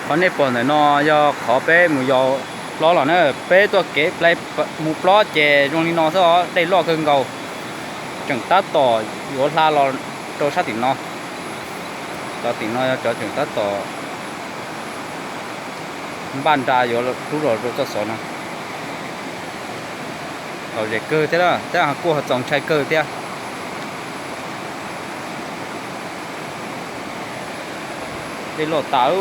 Qhov nej pom ntawm no yog qhov peb mus yos plob los na, peb tuaj kev mus plob ces zoo li no xwb os, dej loj kawg nkaus, tseem tab tom yuav hla los rau sab tim no. Cov tim no yog cov tseem tab tom npaj nra yuav rub los rau txoj xov no. Lom zem kawg thiab, thiab kuj ho txaus ntshai kawg thiab. Dej loj tas,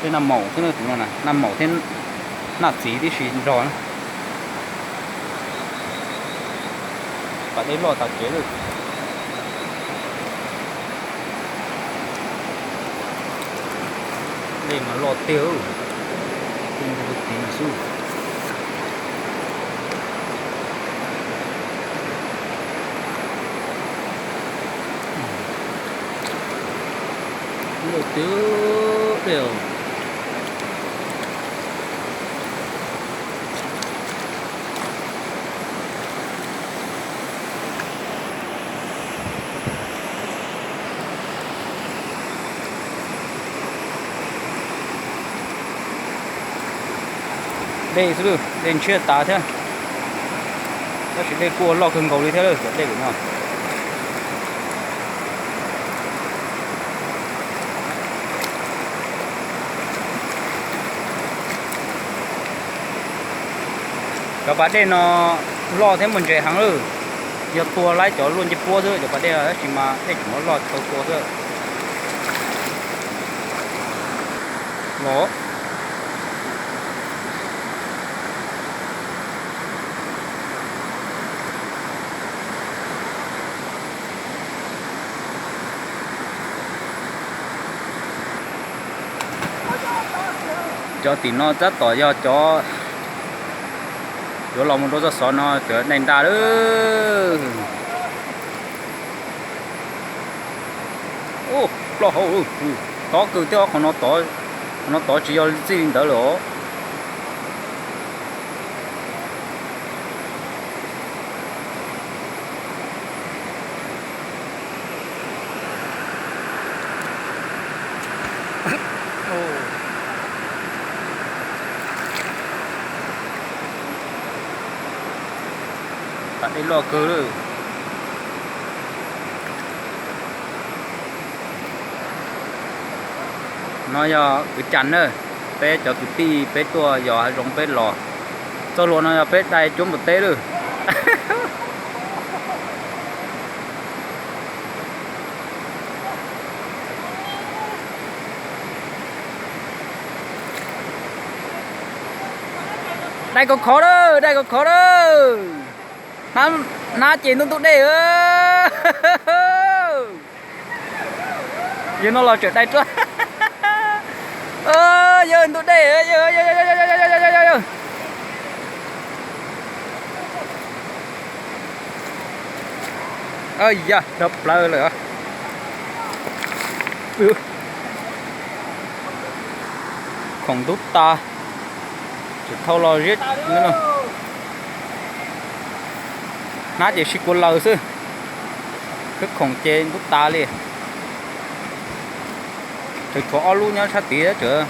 tej naj maum thiab, naj maum thiab naj txiv tib si nrog na. Pas dej loj tas kev lawm. Dej mas loj tiag, tiv mas xwb. Loj tiag dej os. Dej xwb, dej ntshiab tas thiab, tab sis dej kuj loj kawg nkaus li thiab lawm cov dej no. Cov pas dej no loj thiab muaj ntses heev lawm. Yog tua laib cov luaj ncej puab xwb, cov pas dej no tab sis mas dej tseem loj tshau tua xwb. Los cov tim no tab tom yog cov yuav los mus rau txoj xov no cov dai nra lawm. Plaub hau, tob kawg thiab, qhov no tod tsis yog txij li ntawd lawm os. Pas dej loj kawg lawm. No yog kwv Cas na, peb cov kwv tij peb tuaj yos hav zoov peb los. Txoj hlua no yog peb dai cuab npua teb lawm. Dai khov khov lawm, dai khov khov lawm. Hnab ces ntub ntub dej. Yawg no los tseem dai ruaj. Yawg ntub dej. Yog dhau plaws lawm. Khoom ntub tas, tseem thau los ziab. Hnab ces sib kua laws xwb, khawb khoom ces ntub tas li. Tseem tshuav ob lub nyob sab tid tseem